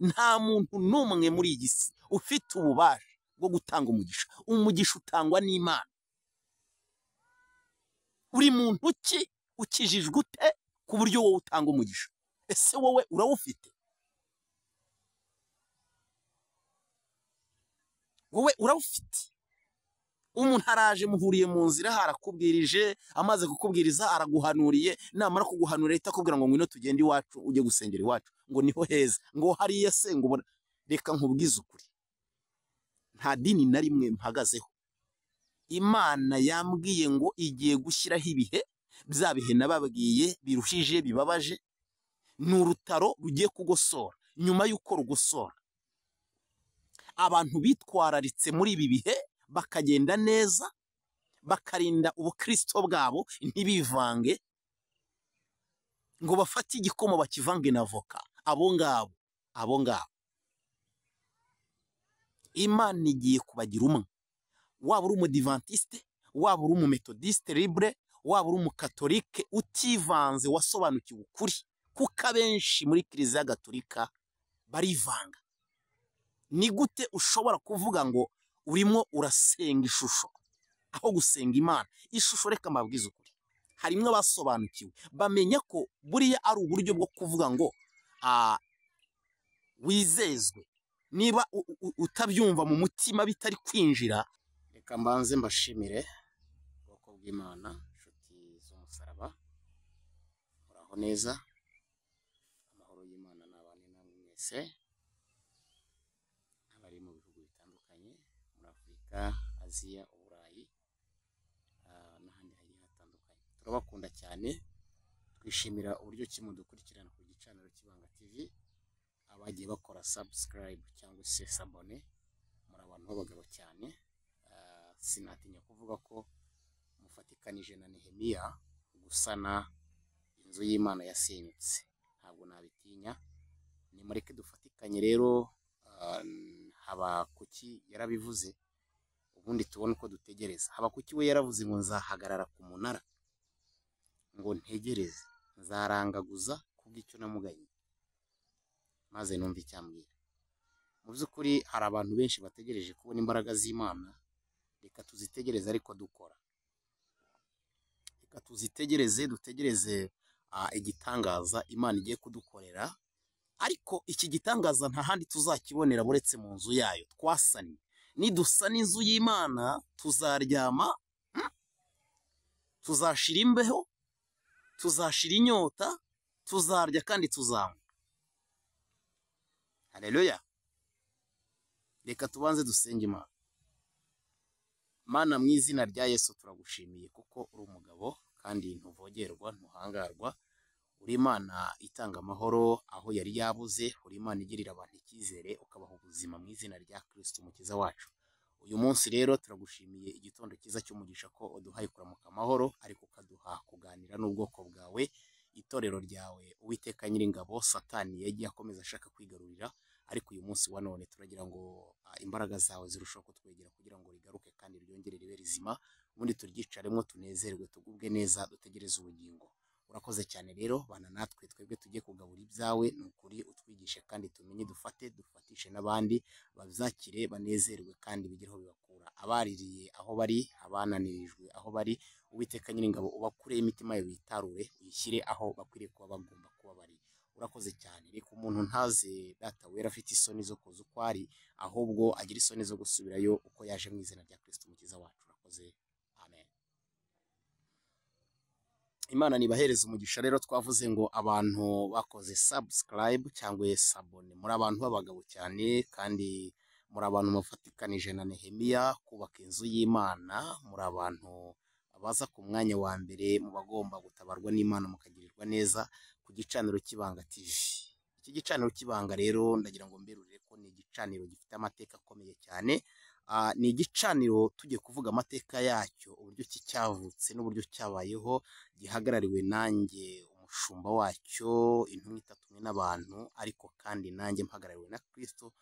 Nta muntu n'umwe muri iyi si ufite ububasha bwo gutanga umugisha. Umugisha utangwa n'Imana. Uri muntu ki ukijijwe ute ku buryo wowe utanga umugisha? Ese wowe urawufite? Wowe urawufite? Umuntu araje muhuriye mu nzira, arakubwirije, amaze kukubwiriza araguhanuriye, namara kuguhanura ahita akubwira ngo ngwino tugende iwacu ujye gusengera iwacu, ngo niho heza, ngo hariya se ngo ubona. Reka nkubwize ukuri, nta dini na rimwe mpagazeho. Imana yambwiye ngo igiye gushyiraho ibihe, bya bihe nababwiye biruhije bibabaje, ni urutaro rugiye kugosora. Nyuma y'uko rugosora, abantu bitwararitse muri ibi bihe bakagenda neza, bakarinda ubukristo bwabo, ntibivange ngo bafate igikoma bakivange na voka. Abo ngabo Imana igiye kubagira umwe. Waba uri umudivantiste, waba uri umumetodiste libre, waba uri umukatolike utivanze wasobanukiwe ukuri, kuko abenshi muri Kiliziya Gatolika barivanga. Ni gute ushobora kuvuga ngo urimo urasenga ishusho aho gusenga Imana? Ishusho, reka mbabwize ukuri, harimo abasobanukiwe bamenya ko buriya ari uburyo bwo kuvuga ngo wizezwe. Niba utabyumva mu mutima bitari kwinjira. Reka mbanze mbashimire ubwoko bw'Imana, inshuti z'umusaraba, muraho neza. Amahoro y'Imana n'abane namwe mwese, abari mu bihugu bitandukanye muri Afurika, Aziya, Uburayi n'ahandi hagiye hatandukanye. Turabakunda cyane, twishimira uburyo ki mudukurikirana ku gicaniro cy'Ibanga TV. Abagiye bakora subscribe cyangwa se sabone, muri abantu b'abagabo cyane. Sinatinya kuvuga ko mufatikanije na Nehemiya gusana inzu y'Imana yasenyutse, ntabwo nabitinya. Nimureke dufatikanye rero. Habakuki yarabivuze, ubundi tubone uko dutegereza. Habakuki we yaravuze ngo nzahagarara ku munara ngo ntegereze, nzarangaguza kubw'icyo namuganye, maze numva icyambwira. Mu by'ukuri hari abantu benshi bategereje kubona imbaraga z'Imana. Reka tuzitegereze ariko dukora. Reka tuzitegereze, dutegereze igitangaza Imana igiye kudukorera. Ariko iki gitangaza nta handi tuzakibonera buretse mu nzu yayo twasanye. Nidusana inzu y'Imana tuzaryama, tuzashira imbeho, tuzashira inyota, tuzarya kandi tuzanywa. Haleluya. Reka tubanze dusenge Imana. Mana, mu izina rya Yesu turagushimiye kuko uri umugabo kandi ntuvogerwa, ntuhangarwa. Uri Imana itanga amahoro aho yari yabuze, uri Imana igirira abantu icyizere ukabaha ubuzima mu izina rya Kristo umukiza wacu. Uyu munsi rero turagushimiye igitondo cyiza cy'umugisha ko uduhaye kuramuka amahoro, ariko ukaduha kuganira n'ubwoko bwawe, itorero ryawe. Uwiteka Nyiringabo, Satani yagiye akomeza ashaka kwigarurira, ariko uyu munsi wa none turagira ngo imbaraga zawe zirushaho kutwegera kugira ngo rigaruke kandi ryongere ribe rizima, ubundi turyicaremo tunezerwe, tugubwe neza, dutegereze ubugingo. Urakoze cyane rero, bana natwe twebwe tujye kugabura ibyawe, ni ukuri utwigishe kandi tumenye, dufate dufatishe n'abandi babyakire banezerwe kandi bigereho bibakura. Abaririye aho bari, abananirijwe aho bari, Uwiteka Nyiringabo ubakure imitima yabo yitarure, uyishyire aho bakwiriye kuba bagomba kuba bari. Urakoze cyane. Reka umuntu ntaze data wera afite isoni zo kuza uko ari, ahubwo agira isoni zo gusubirayo uko yaje mu izina rya Kristo umukiza wacu. Urakoze, amen. Imana nibahereza umugisha. Rero twavuze ngo abantu bakoze subscribe cyangwa sabone, muri abantu b'abagabo cyane kandi muri abantu mufatikanije na Nehemiya kubaka inzu y'Imana, muri abantu baza ku mwanya wa mbere mu bagomba gutabarwa n'Imana mukagirirwa neza ku gicaniro cy'Ibanga TV. Iki gicaniro cy'Ibanga rero ndagira ngo mberurire ko ni igicaniro gifite amateka akomeye cyane. Ni igicaniro tugiye kuvuga amateka yacyo, uburyo ki cyavutse n'uburyo cyabayeho, gihagarariwe nanjye umushumba wacyo, intumwa itatumwe n'abantu, ariko kandi nanjye mpagarariwe na Kristo.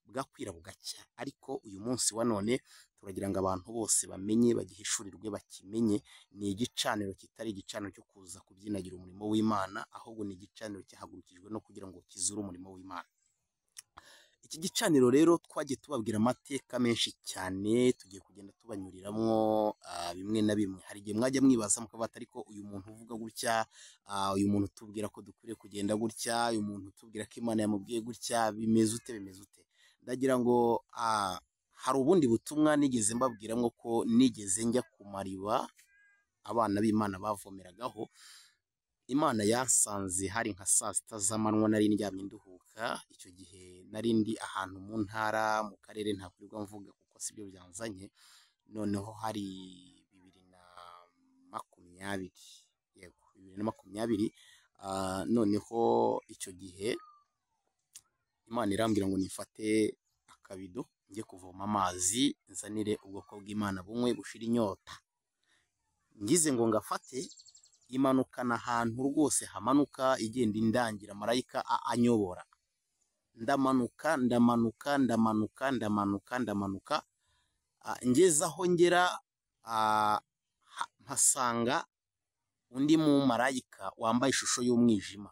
Bwakwira bugacya. Ariko uyu munsi wa none Turagira ngo abantu bose bamenye, bagihishurirwe, bakimenye. Ni igicaniro kitari igicaniro cyo kuza kubyinagira umurimo w'Imana, ahubwo ni igicaniro cyahagurukijwe no kugira ngo kizure umurimo w'Imana. Iki gicaniro rero twagiye tubabwira amateka menshi cyane, tugiye kugenda tubanyuriramo bimwe na bimwe. Hari igihe mwajya mwibaza mukavuga ariko uyu muntu uvuga gutya, uyu muntu utubwira ko dukwiriye kugenda gutya, uyu muntu utubwira ko Imana yamubwiye gutya, bimeze ute, bimeze ute? Ndagira ngo hari ubundi butumwa nigeze mbabwiramo ko nigeze njya ku mariba abana b'Imana bavomeragaho. Imana yasanze hari nka saa sita z'amanywa, nari ndyamye nduhuka. Icyo gihe nari ndi ahantu mu ntara, mu karere ntakwirirwa mvuga kuko sibyo byanzanye. Noneho hari 2020, yego 2020. Noneho icyo gihe Imana irambwira ngo nifate akabido njye kuvoma amazi nzanire ubwoko bw'Imana bunywe bushira inyota. Ngize ngo ngafate, imanukana ahantu rwose hamanuka igenda indangira, marayika anyobora. Ndamanuka ndamanuka ndamanuka ndamanuka ndamanuka, ngeze aho ngera mpasanga undi mu marayika wambaye ishusho y'umwijima.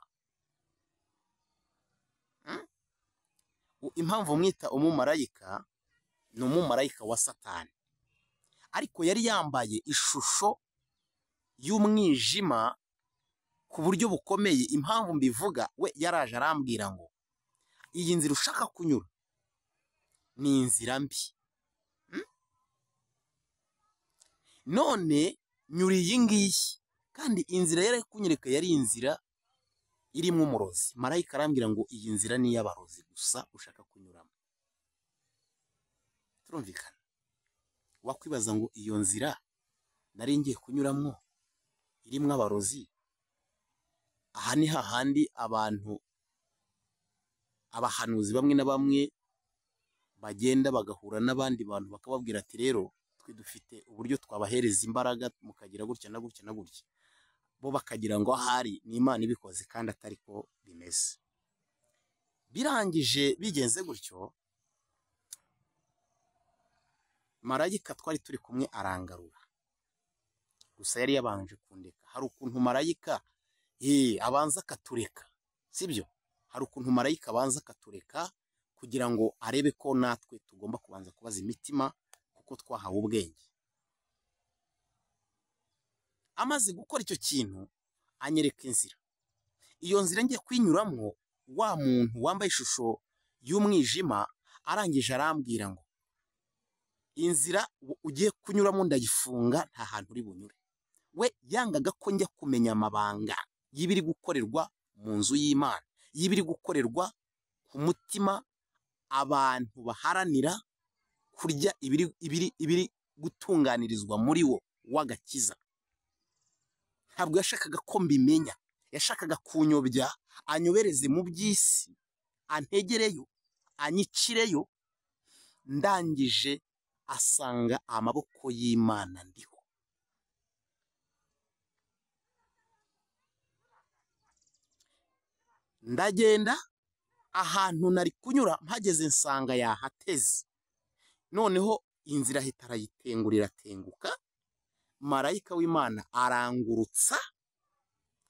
Impamvu mwita umumarayika, ni umumarayika wa Satani, ariko yari yambaye ishusho y'umwijima ku buryo bukomeye. Impamvu mbivuga, we yaraje arambwira ngo iyi nzira ushaka kunyura ni inzira mbi, none nyura iyi ngiyi. Kandi inzira yari kunyereka yari inzira irimo umurozi. Marayika arambwira ngo iyi nzira ni iy'abarozi gusa ushaka kunyuramo. Turumvikana? Wakwibaza ngo iyo nzira nari ngiye kunyuramo irimo abarozi, aha ni hahandi abantu, abahanuzi bamwe na bamwe bagenda bagahura n'abandi bantu bakababwira ati rero twe dufite uburyo twabahereza imbaraga mukagira gutya na gutya na gutya, bo bakagira ngo ahari ni Imana ibikoze kandi atari ko bimeze. Birangije bigenze gutyo, marayika twari turi kumwe arangarura. Gusa yari yabanje kundeka. Hari ukuntu marayika abanza akatureka, sibyo? Hari ukuntu marayika abanza akatureka kugira ngo arebe ko natwe tugomba kubanza kubaza imitima kuko twahawe ubwenge. Amaze gukora icyo kintu anyereka inzira. Iyo nzira ngiye kwinyuramo, wa muntu wambaye ishusho y'umwijima arangije arambwira ngo inzira ugiye kunyuramo ndayifunga, nta hantu uri bunyure. We yangaga ko njya kumenya amabanga y'ibiri gukorerwa mu nzu y'Imana, y'ibiri gukorerwa ku mutima abantu baharanira kurya ibiri gutunganirizwa muri wo w'agakiza. Ntabwo yashakaga ko mbimenya, yashakaga kunyobya, anyobereze mu by'isi, antegereyo, anyikireyo. Ndangije asanga amaboko y'Imana ndiho. Ndagenda ahantu nari kunyura, mpageze nsanga yahateze. Noneho inzira ahita arayitengurira atenguka, marayika w'Imana arangurutsa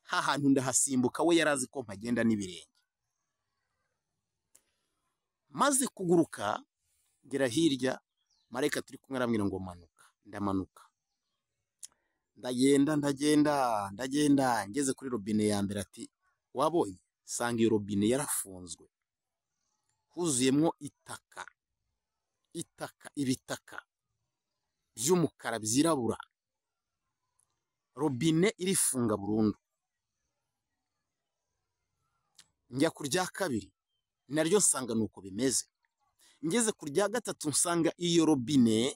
hahantu ndahasimbuka, we yarazi ko mpagenda n'ibirenge. Maze kuguruka ngera hirya, marayika turi kumwe arambwira ngo manuka. Ndamanuka, ndagenda ndagenda ndagenda, ngeze kuri robine ya mbere ati wabonye? Sanga iyo robine yarafunzwe, huzuyemo itaka, itaka, ibitaka by'umukara byirabura. Robine irifunga burundu. Njya ku rya kabiri naryo nsanga nuko bimeze. Ngeze ku rya gatatu nsanga iyo robine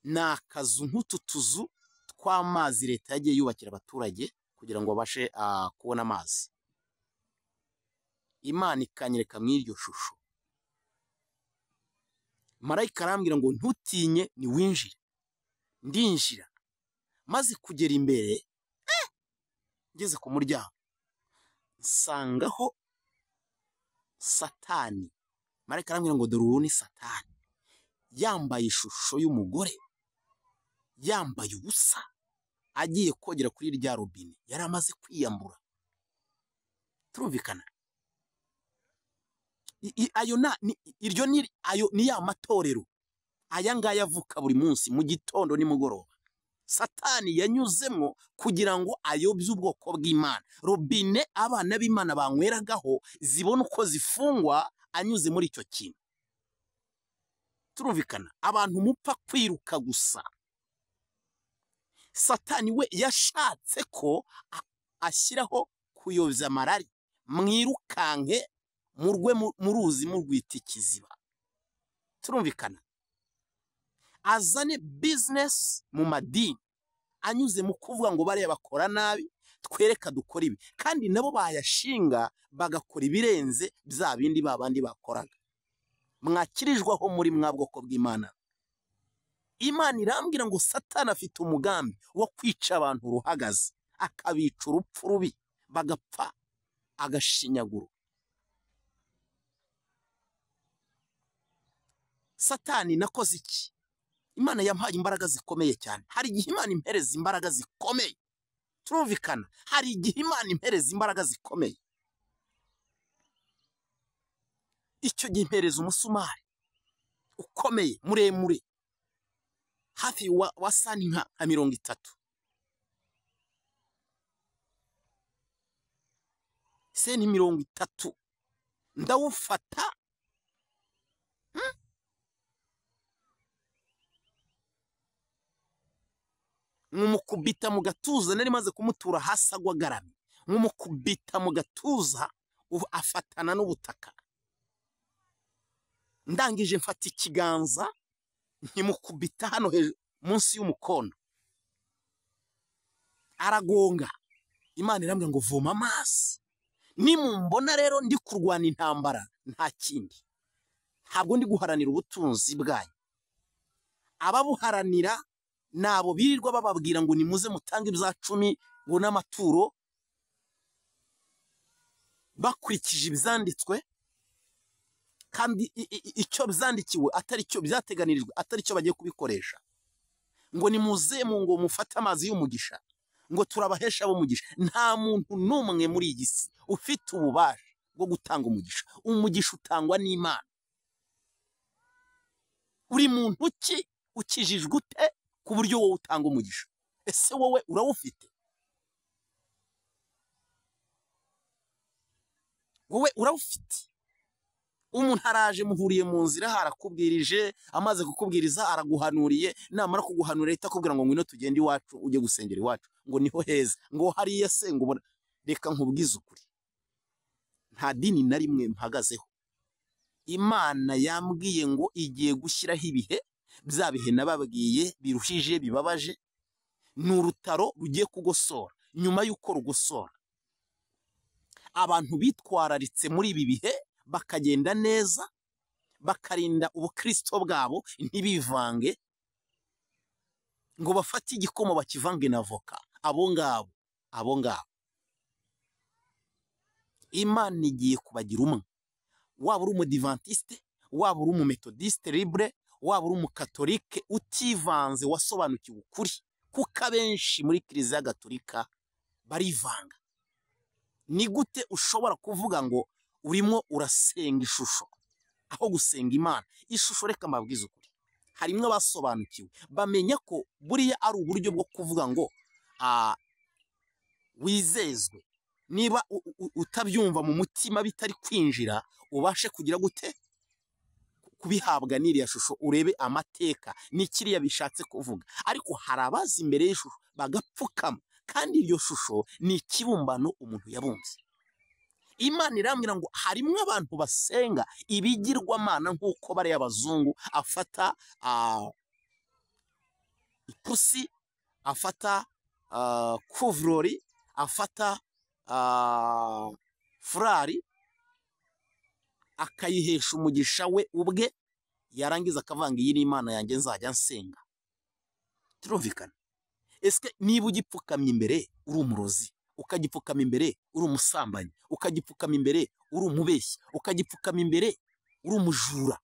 ni akazu nk'utu tuzu tw'amazi leta yagiye yubakira abaturage kugira ngo babashe kubona amazi. Imana ikanyereka mu iryo shusho. Marayika arambwira ngo ntutinye, ni winjire. Ndinjira. Maze kugera imbere, ngeze ku muryango nsangaho Satani. Marayika arambwira ngo dore ubu ni Satani. yambaye ishusho y'umugore, yambaye ubusa, agiye kogera kuri rya robine, yari amaze kwiyambura. Turumvikana? Ayo iryo ni ayo ni ya matorero aya ngaya avuka buri munsi mu gitondo nimugoroba. Satani yanyuzemo kugira ngo ayobye ubwoko bw'Imana. Robine abana b'Imana banyweragaho zibona uko zifungwa anyuze muri icyo kintu. Turumvikana? Abantu mupfa kwiruka gusa. Satani we yashatse ko ashyiraho kuyobya amarari, mwirukanke murwe muruzi murwita ikiziba. Turumvikana? Azane business mu madini anyuze mu kuvuga ngo bariya bakora nabi, twereka dukora ibi, kandi nabo bayashinga bagakora ibirenze bya bindi babandi bakoraga. Mwakirijwaho muri mwabwoko bw'Imana. Imana irambwira ngo Satani afite umugambi wo kwica abantu ruhagaze, akabica urupfu rubi, bagapfa agashinyaguro. Satani nakoze iki? Imana yampaye imbaraga zikomeye cyane. Hari igihe Imana impereza imbaraga zikomeye. Turumvikana? Hari igihe Imana impereza imbaraga zikomeye. Icyo gihe impereza umusumari ukomeye muremure, hafi wa sani nka 30. Senti 30 ndawufata. Nkumukubita mu gatuza, nari maze kumutura hasi agwa agaramye. Nkumukubita mu gatuza afatana n'ubutaka. Ndangije mfata ikiganza nkimukubita hano hejuru munsi y'umukono, aragonga. Imana irambwira ngo voma amazi. Nimumbona rero ndi kurwana intambara, nta kindi, ntabwo ndi guharanira ubutunzi bwanyu. Ababuharanira nabo birirwa bababwira ngo nimuze mutange ibya 10 ngo n'amaturo, bakurikije ibyanditswe, kandi icyo byandikiwe atari cyo byateganirijwe, atari cyo bagiye kubikoresha. Ngo nimuze ngo mufate amazi y'umugisha, ngo turabahesha umugisha. Nta muntu n'umwe muri iyi si ufite ububasha bwo gutanga umugisha. Umugisha utangwa n'Imana. Uri muntu ki ukijijwe ute ku buryo wowe utanga umugisha? Ese wowe urawufite? Wowe urawufite? Umuntu araje muhuriye mu nzira, arakubwirije, amaze kukubwiriza araguhanuriye, namara kuguhanura ahita akubwira ngo ngwino tugende iwacu, ujye gusengera iwacu, ngo niho heza, ngo hariya se ngo ubona. Reka nkubwize ukuri, nta dini na rimwe mpagazeho. Imana yambwiye ngo igiye gushyiraho ibihe, bya bihe nababwiye biruhije bibabaje, ni urutaro rugiye kugosora. Nyuma y'uko rugosora, abantu bitwararitse muri ibi bihe bakagenda neza, bakarinda ubukristo bwabo, ntibivange ngo bafate igikoma bakivange na voka. Abo ngabo Imana igiye kubagira umwe. Waba uri umudivantiste, waba uri umumetodiste libre, waba uri umukatolike utivanze wasobanukiwe ukuri, kuko abenshi muri Kiliziya Gatolika barivanga. Ni gute ushobora kuvuga ngo urimo urasenga ishusho aho gusenga Imana? Ishusho, reka mbabwize ukuri, harimo abasobanukiwe bamenya ko buriya ari uburyo bwo kuvuga ngo wizezwe. Niba utabyumva mu mutima bitari kwinjira, ubashe kugira gute kubihabwa n'iriya shusho, urebe amateka n'ikiriya bishatse kuvuga. Ariko hari abazi imbere y'ishusho bagapfukama, kandi iryo shusho ni ikibumbano umuntu yabumbye. Imana irambwira ngo harimo abantu basenga ibigirwamana nk'uko bariya abazungu afata ipusi, afata kuvurori, afata furari, akayihesha umugisha we ubwe, yarangiza akavanga iyi ni Imana yanjye nzajya nsenga. Turumvikana? Ese niba ugipfukamye imbere uri umurozi, ukagipfukama imbere uri umusambanyi, ukagipfukama imbere uri umubeshyi, ukagipfukama imbere uri umujura,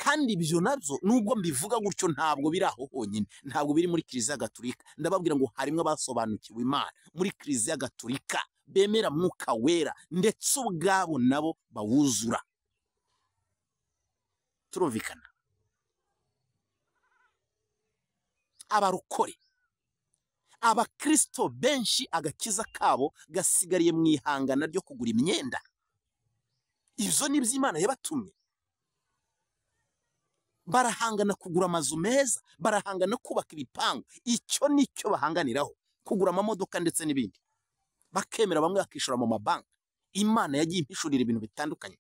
Kandi ibyo nabyo nubwo mbivuga gutyo ntabwo biri aho honyine, ntabwo biri muri Kiliziya Gatulika. Ndababwira ngo harimo abasobanukiwe Imana muri Kiliziya Gatulika bemera Mwuka Wera ndetse ubwabo nabo bawuzura. Turumvikana? Abarokore, abakristo benshi agakiza kabo gasigariye mu ihangana ryo kugura imyenda. Ibyo ni iby'Imana yabatumye. Barahangana kugura amazu meza, barahangana kubaka ibipangu, icyo nicyo bahanganiraho, kugura amamodoka ndetse n'ibindi. Bakemera bamwe bakishora mu mabanki. Imana yagiye impishurira ibintu bitandukanye.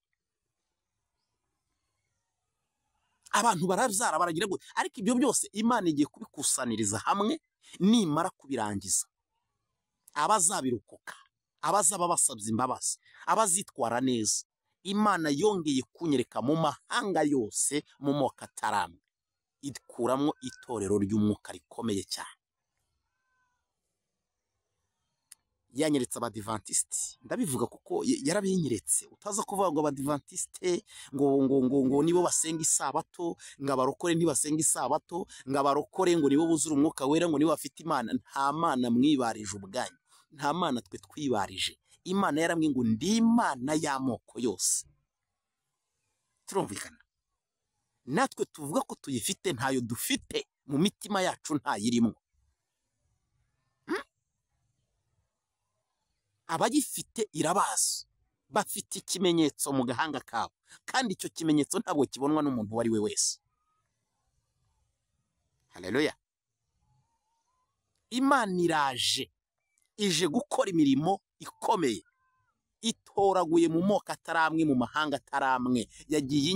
Abantu barabyara baragira gute, ariko ibyo byose Imana igiye kubikusaniriza hamwe. Nimara kubirangiza, abazabirokoka, abazaba basabye imbabazi, abazitwara neza, Imana yongeye kunyereka mu mahanga yose mu moko ataramwe, ikuramwo itorero ry'umwuka rikomeye cyane. Yanyeretse abadivantisite, ndabivuga kuko yarabinyeretse. Utaza kuvuga ngo abadivantisite ngo ngo ngo ngo nibo basenga isabato, ngo abarokore ntibasenga isabato, ngo abarokore ngo nibo buzura umwuka wera, ngo nibo bafite Imana. Nta Mana mwibarije ubwanyu, nta Mana twe twibarije. Imana yarambwiye ngo ndi Imana y'amoko yose. Turumvikana? Natwe tuvuga ko tuyifite, ntayo dufite mu mitima yacu, ntayirimo. Abayifite irabazi, bafite ikimenyetso mu gahanga kabo, kandi icyo kimenyetso ntabwo kibonwa n'umuntu uwo ari we wese. Haleluya! Imana iraje, ije gukora imirimo ikomeye, itoraguye mu moko ataramwe, mu mahanga ataramwe. Yagiye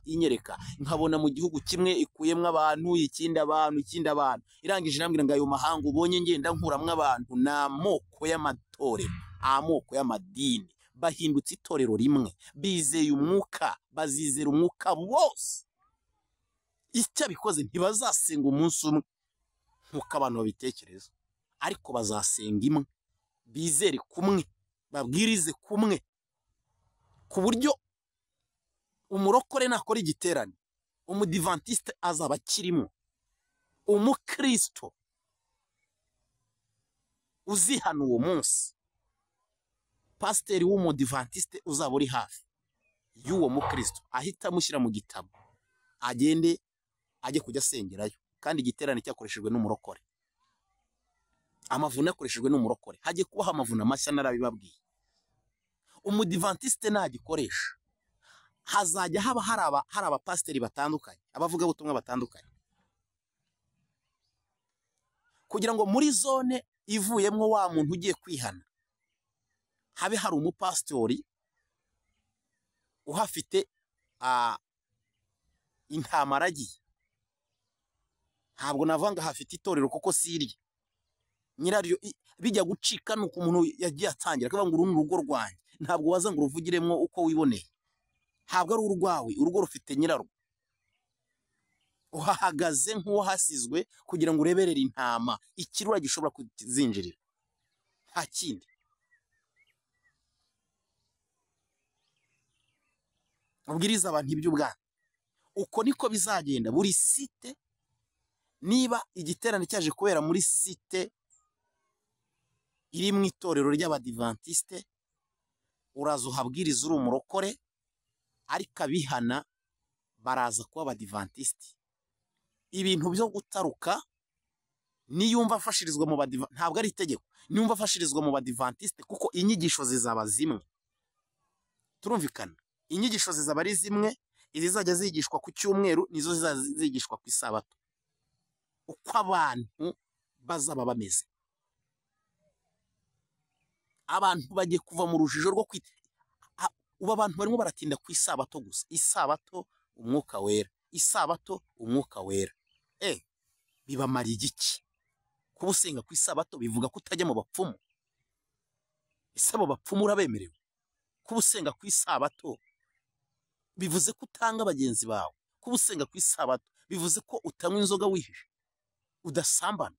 inyereka, nkabona mu gihugu kimwe ikuyemo abantu, ikindi abantu, ikindi abantu. Irangije irambwira ngo ayo mahanga ubonye ngenda nkuramwo abantu ni amoko y'amatorero, amoko y'amadini, bahindutse itorero rimwe, bizeye umwuka, bazizera umwuka bose. Icyo abikoze ntibazasenga umunsi umwe nk'uko abantu babitekereza, ariko bazasenga imwe, bizere kumwe, babwirize kumwe, ku buryo umurokore nakora igiterane, umudivantiste azaba akirimo, umukristo uzihana uwo munsi, pasiteri w'umudivantiste uzaba uri hafi y'uwo mukristo ahita amushyira mu gitabo, agende ajye kujya asengerayo. Kandi igiterane cyakoreshejwe n'umurokore, amavuna akoreshejwe n'umurokore, hagiye kubaho amavuna mashya, narabibabwiye. Umudivantiste nagikoresha, hazajya haba hari abapasiteri batandukanye, abavugabutumwa batandukanye, kugira ngo muri zone ivuyemo wa muntu ugiye kwihana habe hari umupasitori uhafite intama aragiye. Ntabwo navuga ngo hafite itorero kuko sirye nyiraryo, bijya gucika nuko umuntu yagiye atangira akavuga ngo uru ni urugo rwanjye. Ntabwo waza ngo uruvugiremo uko wiboneye, ntabwo ari urwawe, urugo rufite nyirarwo. Uhahagaze nk'uwahasizwe kugira ngo ureberere intama, ikirura gishobora kuzinjirira, nta kindi. Ubwiriza abantu iby'ubwami, uko niko bizagenda. Buri site, niba igiterane cyaje kubera muri site iri mu itorero ry'abadivantisite, uraza uhabwiriza uri umurokore, ariko abihana baraza kuba abadivantisite. Ibintu byo gutaruka, niyumva afashirizwa mu badiva, ntabwo ari itegeko, niyumva afashirizwa mu badivantisite, kuko inyigisho zizaba zimwe. Turumvikana? Inyigisho zizaba ari zimwe, izizajya zigishwa ku cyumweru nizo zizigishwa ku isabato. Uko abantu bazaba bameze, abantu bagiye kuva mu rujijo rwo kwita. Ubu abantu barimo baratinda ku isabato gusa. Isabato umwuka wera, isabato umwuka wera. Bibamara igiki? Kuba usenga ku isabato bivuga ko utajya mu bapfumu? Ese abo bapfumu urabemerewe? Kuba usenga ku isabato bivuze ko utanga bagenzi bawe. Kuba usenga ku isabato bivuze ko utanywa inzoga wihishe, udasambana.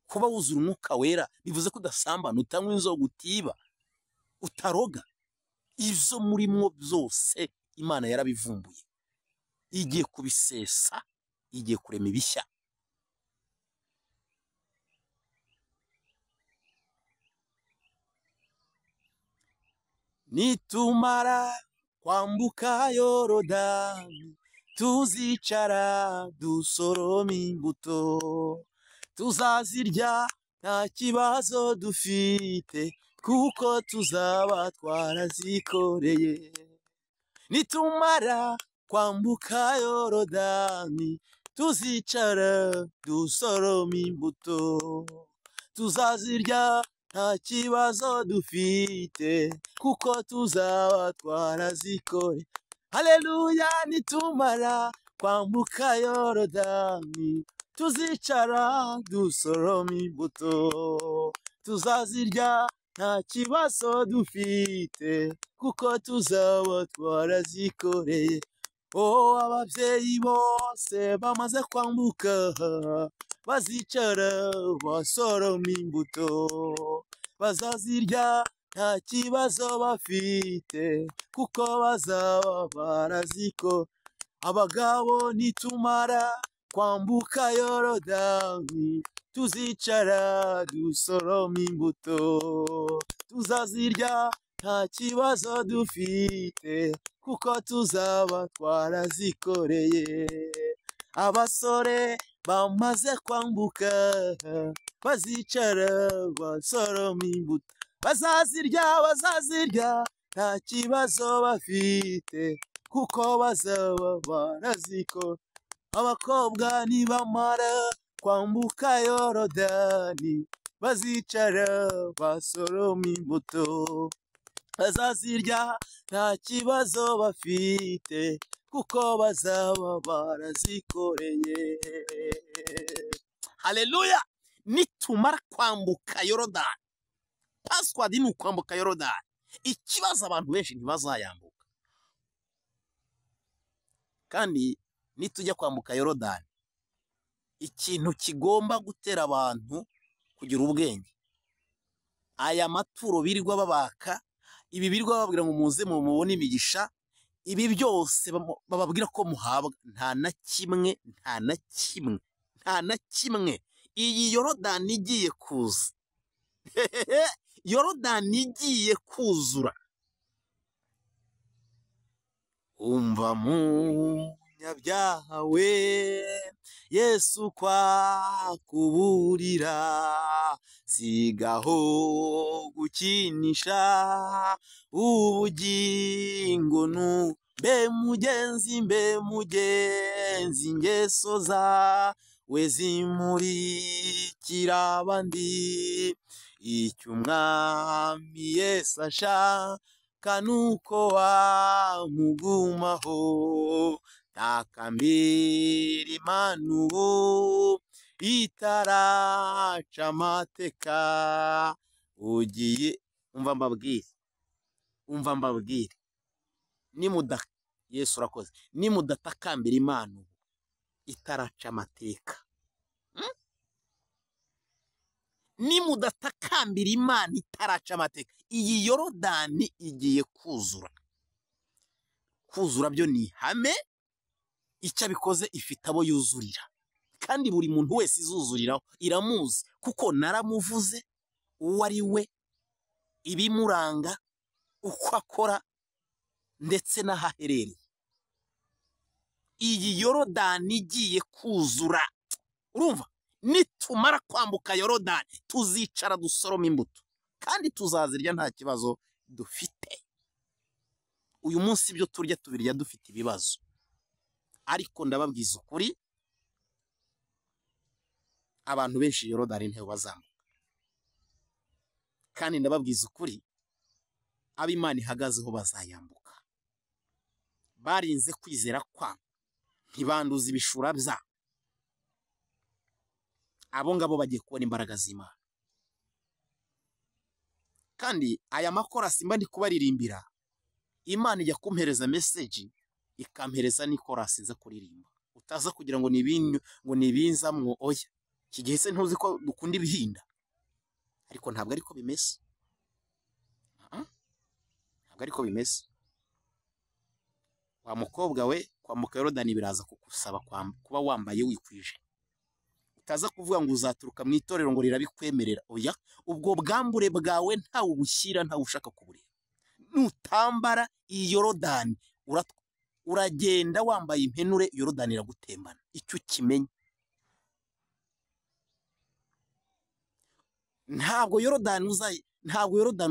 Kuba wuzura umwuka wera bivuze ko udasambana, utanywa inzoga, utiba, utaroga. Ibyo murimo byose Imana yarabivumbuye. Igiye kubisesa, igiye kurema ibishya. Nitumara kwambuka Yorodani, tuzicara dusoroma imbuto, tuzazirya nta kibazo dufite, kuko tuzaba twarazikoreye. Nitumara kwambuka Yorodani, tuzicara dusoroma imbuto, tuzazirya nta kibazo dufite, kuko tuzaba twarazikoreye. Haleluya! Nitumara kwambuka Yorodani, tuzicara dusoroma imbuto, tuzazirya nta kibazo dufite, kuko tuzaba twarazikoreye. Oh, ababyeyi bose bamaze kwambuka, bazicara basoroma imbuto, bazazirya nta kibazo bafite, kuko bazaba baraziko. Abagabo nitumara kwambuka Yorodani, tuzicara dusoroma imbuto, tuzazirya nta kibazo dufite, kuko tuzaba twarazikoreye. Abasore bamaze kwambuka, bazicara basoroma imbuto, bazazirya bazazirya nta kibazo bafite, kuko bazaba baraziko. Abakobwa nibamara kwambuka Yorodani, bazicara basoroma imbuto, bazazirya nta kibazo bafite, kuko bazaba barazikoreye. Haleluya! Nitumara kwambuka Yorodani, password ni ukwambuka Yorodani. Ikibazo abantu benshi ntibazayambuka. Kandi nitujya kwambuka Yorodani, ikintu kigomba gutera abantu kugira ubwenge, aya maturo birirwa babaka, ibi birirwa bababwira ngo muze mubone imigisha, ibi byose bababwira ko muhabwa, nta na kimwe, nta na kimwe, nta na kimwe. Iyi Yorodani igiye kuza, Yorodani igiye kuzura. Umva munyabyaha we, Yesu kwakuburira, sigaho gukinisha ubugingo nu mbe mugenzi, mbe mugenzi, ingeso zawe zimurikira abandi. Icyo Umwami Yesu ashaka nuko wamugumaho, takambira Imana ubu itaraca amateka. Ugiye umva mbabwire, umva mbabwire, nimuda Yesu urakoze, nimudatakambira Imana ubu itaraca amateka, nimudatakambira Imana itaraca amateka, iyi Yorodani igiye kuzura. Kuzura byo ni ihame, icyo abikoze ifite abo yuzurira, kandi buri muntu wese izuzuriraho iramuzi, kuko naramuvuze uwo ari we, ibimuranga, uko akora, ndetse n'ahaherereye. Iyi Yorodani igiye kuzura. Urumva, nitumara kwambuka Yorodani, tuzicara dusoroma imbuto, kandi tuzazirya nta kibazo dufite. Uyu munsi ibyo turya tubirya dufite ibibazo, ariko ndababwiza ukuri, abantu benshi Yorodani ntayo bazambuka. Kandi ndababwiza ukuri, abo Imana ihagazeho bazayambuka. Barinze kwizera kwabo, ntibanduza ibishura byabo. Abo ngabo bagiye kubona imbaraga z'Imana. Kandi aya makorasi mba ndi kubaririmbira, Imana ijya kumpereza message, ikampereza n'ikorasi nza kuririmba. Utaza kugira ngo ngo nibinzamwo, oya. Iki gihe se ntuzi ko dukunda ibihinda, ariko ntabwo ariko bimeze. Ntabwo ariko bimeze. Wa mukobwa we Kwambuka Yorodani biraza kugusaba kuba wambaye wikwije. Utaza kuvuga ngo uzaturuka mu itorero ngo rirabikwemerera. Oya, ubwo bwambure bwawe ntawe ubushyira, ntawe ushaka kubureba. Nutambara iyi Yorodani uragenda wambaye impenure, Yorodani iragutembana. Icyo ukimenye, ntabwo Yorodani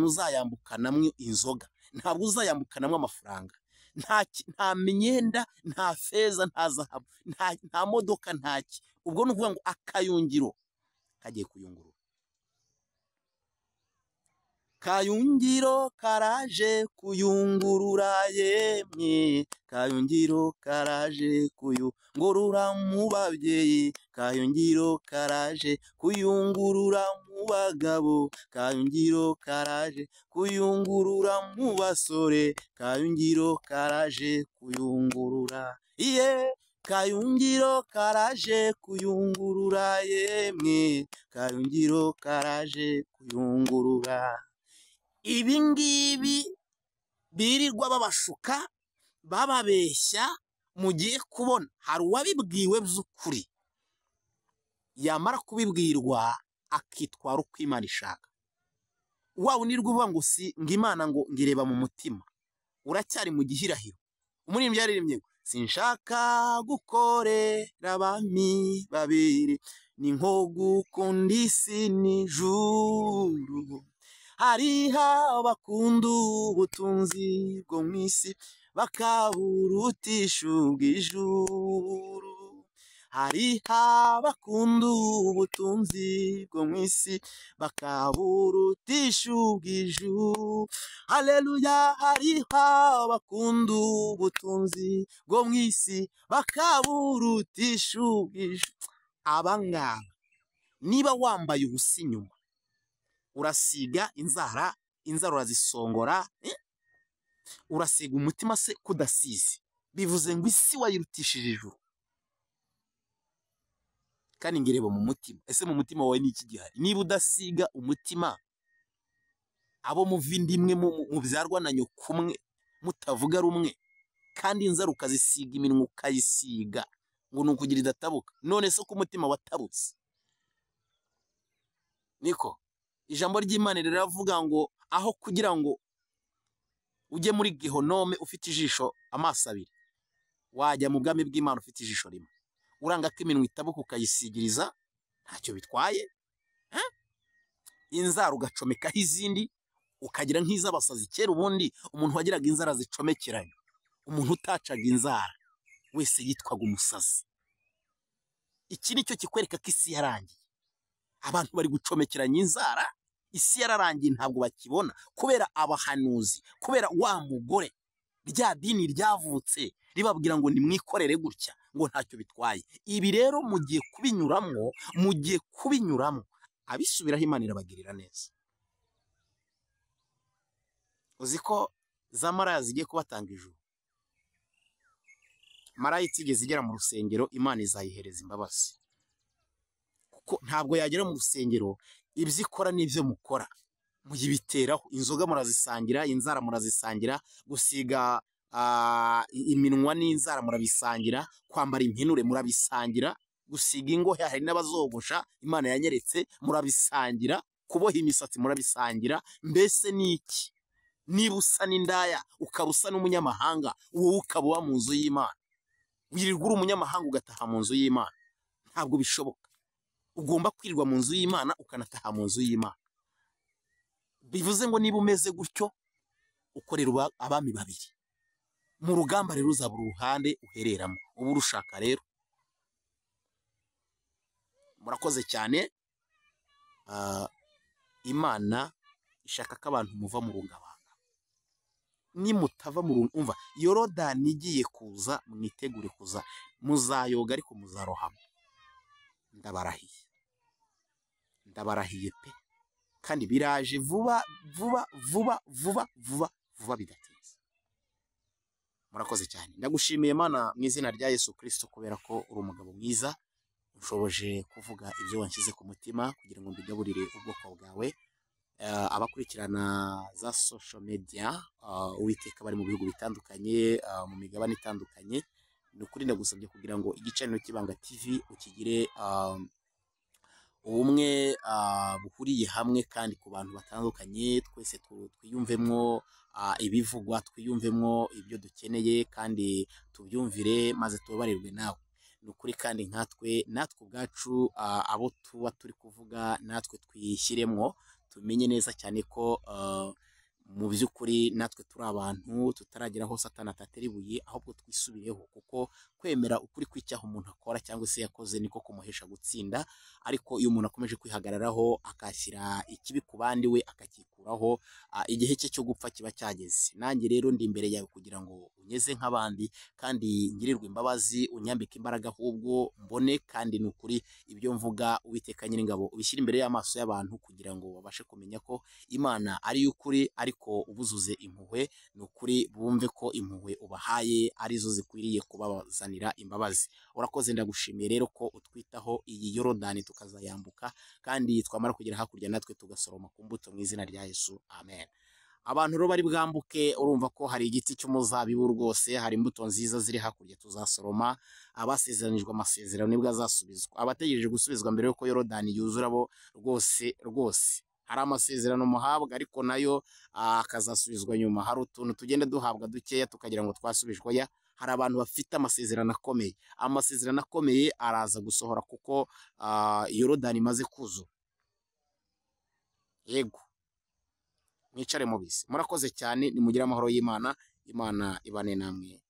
uzayambukanamwo inzoga, ntabwo uzayambukanamwo amafaranga, nta myenda, nta feza, nta zahabu, nta modoka, ntaki. Ubwo ni ukuvuga ngo akayungiro kagiye kuyungurura. Kayungiro karaje kuyungurura yemwe, kayungiro karaje kuyungurura mu babyeyi, kayungiro karaje kuyungurura mu bagabo, kayungiro karaje kuyungurura mu basore, kayungiro karaje kuyungurura iye, kayungiro karaje kuyungurura yemwe, kayungiro karaje kuyungurura. Ibi ngibi birirwa babashuka bababeshya, mugiye kubona hari uwabibwiwe by'ukuri, yamara kubibwirwa akitwara uko Imana ishaka. Wa unirwa uvuga ngo si ngo Imana ngo ngireba mu mutima, uracyari mu gihirahiro. Umuririmbyi yaririmbye ngo sinshaka gukorera abami babiri, ni nko gukunda isi n'ijuru. Hariho abakunda ubutunzi bwo mu isi bakaburutisha ubw'ijuru. Hariho abakunda ubutunzi bwo mu isi bakaburutisha ubw'ijuru. Haleluya, hariho abakunda ubutunzi bwo mu isi bakaburutisha ubw'ijuru. Abangaba niba wambaye ubusa inyuma, urasiga inzara, inzara urazisongora, urasiga umutima se kudasize, bivuze ngo isi wayirutishije ijuru. Kandi ngireba mu mutima, ese mu mutima wawe ni iki gihari? Niba udasiga umutima, abo muva inda imwe mubyarwa na nyoko umwe, mutavuga rumwe, kandi inzara ukazisiga, iminwa ukayisiga ngo ni ukugira idatabuka. None se ko umutima watabutse? Niko ijambo ry'Imana riravuga ngo aho kugira ngo ujye muri gehonome ufite ijisho amaso abiri, wajya mu bwami bw'Imana ufite ijisho rimwe. Uranga ko iminwa itabuka ukayisigiriza, ntacyo bitwaye. Inzara ugacomekaho izindi, ukagira nk'iz'abasazi. Kera ubundi umuntu wagiraga inzara zicomekeranye, umuntu utacaga inzara wese yitwaga umusazi. Iki nicyo kikwereka ko isi yarangiye. Abantu bari gucomekeranya inzara, isi yararangiye, ntabwo bakibona kubera abahanuzi, kubera wa mugore, rya dini ryavutse ribabwira ngo nimwikorere gutya, ngo ntacyo bitwaye. Ibi rero mugiye kubinyuramo, mugiye kubinyuramo, abisubiraho Imana irabagirira neza. Uzi ko za maraya zigiye kubatanga ijuru? Maraya itigeze igera mu rusengero, Imana izayihereza imbabazi. Kuko ntabwo yagera mu rusengero, ibyo ikora n'ibyo mukora muyibiteraho. Inzoga murazisangira, inzara murazisangira, gusiga iminwa n'inzara murabisangira, kwambara impenure murabisangira, gusiga ingohe hari n'abazogosha Imana yanyeretse murabisangira, kuboha imisatsi murabisangira. Mbese ni iki? Niba usa n'indaya ukaba usa n'umunyamahanga, wowe ukaba uba mu nzu y'Imana, wirirwa uri umunyamahanga ugataha mu nzu y'Imana, ntabwo bishoboka. Ugomba kwirirwa mu nzu y'Imana ukanataha mu nzu y'Imana. Bivuze ngo niba umeze gutyo ukorera abami babiri mu rugamba, rero uzabura uruhande uhereramo, uba urushaka. Rero murakoze cyane. Imana ishaka ko abantu muva mu rungabanga. Nimutava mu rungabanga, umva Yorodani igiye kuza, mwitegure kuza, muzayoga ariko muzarohama. Ndabarahiye, ndabarahiye pe, kandi biraje vuba vuba vuba vuba vuba vuba bidatinze. Murakoze cyane. Ndagushimiye Mana mu izina rya Yesu Kristo, kubera ko uri umugabo mwiza, unshoboje kuvuga ibyo wanshyize ku mutima kugira ngo mbigaburire ubwoko bwawe. Abakurikirana za social media, Uwiteka, bari mu bihugu bitandukanye, mu migabane itandukanye, Ni ukuri ndagusabye kugira ngo Igicaniro cy'Ibanga TV ukigire ubumwe buhuriye hamwe kandi ku bantu batandukanye, twese twiyumvemwo ibivugwa, twiyumvemwo ibyo dukeneye kandi tubyumvire maze tubabarirwe nawe. Ni ukuri kandi nkatwe natwe ubwacu abo tuba turi kuvuga natwe twishyiremwo, tumenye neza cyane ko mu by'ukuri natwe turi abantu tutaragera aho Satani atatera ibuye, ahubwo twisubireho, kuko kwemera ukuri kw'icyaha umuntu akora cyangwa se yakoze niko kumuhesha gutsinda. Ariko iyo umuntu akomeje kwihagararaho akashyira ikibi ku bandi we akakikuraho, igihe cye cyo gupfa kiba cyageze. Nanjye rero ndi imbere yawe kugira ngo unyeze nk'abandi kandi ngirirwe imbabazi, unyambike imbaraga ahubwo mbone, kandi ni ukuri ibyo mvuga Uwiteka Nyiringabo ubishyire imbere y'amaso y'abantu kugira ngo babashe kumenya ko Imana ari iy'ukuri, ariko ubuzuze impuhwe. Ni ukuri bumve ko impuhwe ubahaye arizo zikwiriye kubazanira imbabazi. Urakoze, ndagushimiye rero ko utwitaho iyi Yorodani tukazayambuka, kandi twamara kugera hakurya natwe tugasoroma ku mbuto mu izina rya Yesu, amen. Abantu rero bari bwambuke, urumva ko hari igiti cy'umuzabibu rwose, hari imbuto nziza ziri hakurya tuzasoroma. Abasezeranijwe amasezerano nibwo azasubizwa, abategereje gusubizwa mbere y'uko Yorodani yuzura bo rwose rwose hari amasezerano muhabwa, ariko nayo akazasubizwa nyuma. Hari utuntu tugenda duhabwa dukeya tukagira ngo twasubijwe, ya hari abantu bafite amasezerano akomeye. Amasezerano akomeye araza gusohora kuko Yorodani imaze kuzura. Yego, mwicare mubisi. Murakoze cyane, nimugire amahoro y'Imana. Imana ibane namwe.